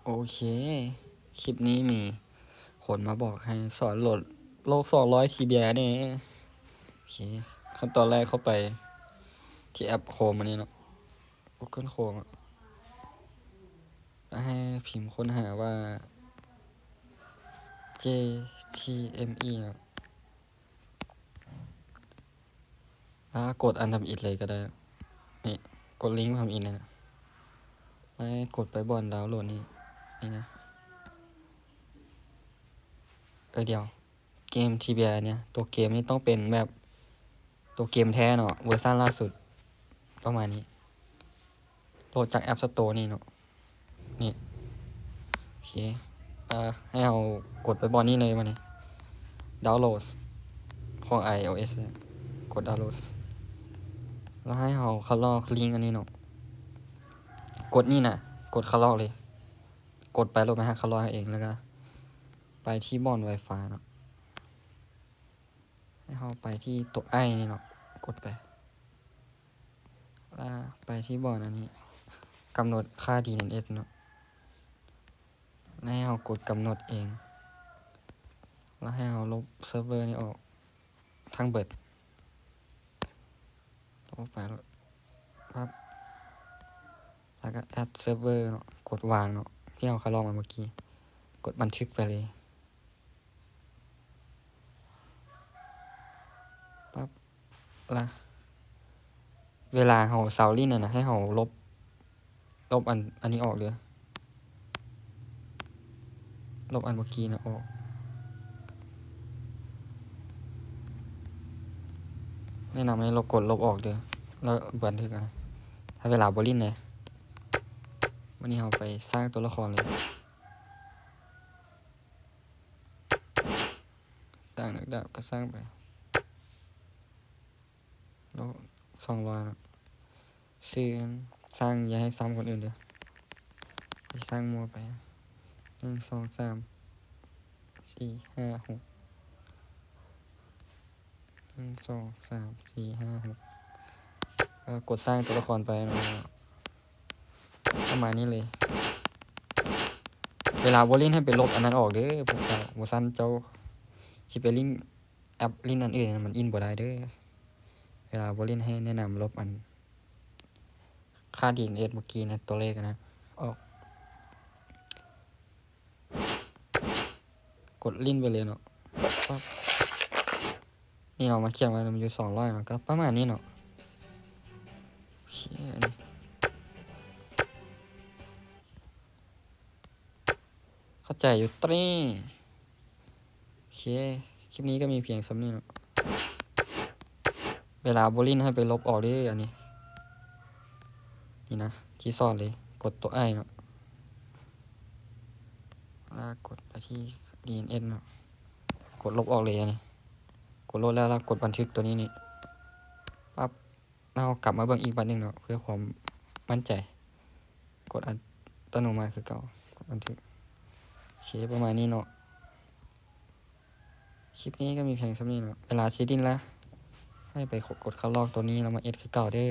ໂອເຄ ຄລິບນີ້ມີຄົນມາບອກໃຫ້ສອນໂຫຼດໂລກສອງຮ້ອຍທີບີແດ່. ໂອເຄ ຂັ້ນຕອນແລກເຂົ້າໄປທີ່ແອັບໂຄຣມອັນນີ້ເນາະ Google Chrome ອະ ແລ້ວໃຫ້ພິມຄົ້ນຫາວ່າ ເຈ ທີ ເອັມ ອີ ເນາະ. ແລ້ວກົດອັນທຳອິດເລີຍກໍໄດ້ ນີ້ ກົດລິ້ງທຳອິດນີ້ນະ ແລ້ວກົດໄປບ່ອນດາວໂຫຼດນີ້ ນີ້ນະ ເອີ ດຽວ ເກມທີບີແອນເນຍ ຕົວເກມນີ້ຕ້ອງເປັນແບບ ຕົວເກມແທ້ເນາະ ເວີຊັນລ່າສຸດ ປະມານນີ້. ໂຫຼດຈາກແອັບສະໂຕນີ້ເນາະ ນີ້ ໂອເຄ ເອີ ໃຫ້ເຮົາກົດໄປບ່ອນນີ້ເລີຍ ບາດນີ້ ດາວໂຫຼດ ຂອງໄອໂອເອສ ກົດດາວໂຫຼດ ແລ້ວໃຫ້ເຮົາຄັດລອກລິ້ງອັນນີ້ເນາະ ກົດນີ້ນະ ກົດຄັດລອກເລີຍ ກົດໄປໂລດ ມັນຫາຄັດລອກເອງ ແລ້ວກໍໄປທີ່ບ່ອນໄວຟາຍເນາະ. ໃຫ້ເຮົາໄປທີ່ຕົວໄອນີ້ເນາະ ກົດໄປ ແລ້ວໄປທີ່ບ່ອນອັນນີ້ ກຳນົດຄ່າດີເອັນເອສເນາະ ແລ້ວໃຫ້ເຮົາກົດກຳນົດເອງ ແລ້ວໃຫ້ເຮົາລົບເຊີບເວີນີ້ອອກທັງເບິດ ລົບໄປ ປັບ ແລ້ວກໍແອັດເຊີບເວີເນາະ ກົດວາງເນາະ ທີ່ເຮົາຄັດລອກມາເມື່ອກີ້ ກົດບັນທຶກໄປເລີຍ. ປັບ ລະ ເວລາເຮົາເຊົາຫຼິ້ນນັ້ນນະ ໃຫ້ເຮົາລົບ ລົບອັນ ອັນນີ້ອອກເດີ ລົບອັນເມື່ອກີ້ນະອອກ ແນະນຳໃຫ້ລົບ ກົດລົບອອກເດີ ແລ້ວບັນທຶກເອົາ ຖ້າເວລາບໍ່ຫຼິ້ນເດ້. ບາດນີ້ເຮົາໄປສ້າງຕົວລະຄອນເລີຍ. ສ້າງນັກດາບກໍສ້າງໄປ ໂລ ສອງຮ້ອຍເນາະ ຊື່ສ້າງ ຢ່າໃຫ້ຊ້ຳຄົນອື່ນເດີ ຊິສ້າງໝູ່ໄປ ໜຶ່ງ ສອງ ສາມ ສີ່ ຫ້າ ຫົກ ໜຶ່ງ ສອງ ສາມ ສີ່ ຫ້າ ຫົກ ເອີ ກົດສ້າງຕົວລະຄອນໄປເນາະ ປະມານນີ້ເລີຍ. ເວລາບໍ່ຫຼິ້ນໃຫ້ໄປລົບອັນນັ້ນອອກເດີພວກເຈົ້າ ບໍ່ຊັ້ນເຈົ້າຊິໄປຫຼິ້ນແອັບຫຼິ້ນອັນອື່ນ ມັນອິນບໍ່ໄດ້ເດີ. ເວລາບໍ່ຫຼິ້ນໃຫ້ແນະນຳລົບອັນຄ່າດີເອັນເອສເມື່ອກີ້ນະ ຕົວເລກນະ ອອກ. ກົດຫຼິ້ນໄປເລີຍເນາະ ປັບ ນີ້ເນາະ ມັນຂຽນວ່າມັນຢູ່ສອງຮ້ອຍເນາະ ກໍປະມານນີ້ເນາະ. ໂອເຄ ອັນນີ້ ເຂົ້າໃຈຢູ່ຕິ. ໂອເຄ ຄລິບນີ້ກໍມີພຽງສ່ຳນີ້ເນາະ. ເວລາບໍ່ຫຼິ້ນໃຫ້ໄປລົບອອກເດີ ອັນນີ້ ນີ້ນະ ທີ່ສອນເລີຍ ກົດຕົວໄອເນາະ ແລ້ວກົດໄປທີ່ດີເອັນເອສເນາະ ກົດລົບອອກເລີຍ ອັນນີ້ ກົດລົບແລ້ວ ແລ້ວກົດບັນທຶກຕົວນີ້ນີ້ ປັບ ແລ້ວເຮົາກັບມາເບິ່ງອີກບາດໜຶ່ງເນາະ ເພື່ອຄວາມໝັ້ນໃຈ ກົດອັດຕະໂນມັດຄືເກົ່າ ກົດບັນທຶກ. ໂອເຄ ປະມານນີ້ເນາະ. ຄລິບນີ້ກໍມີພຽງສ່ຳນີ້ເນາະ ເວລາຊິຫຼິ້ນລະ ໃຫ້ໄປກົດຄັດລອກຕົວນີ້ ແລ້ວມາເອັດຄືເກົ່າເດີ.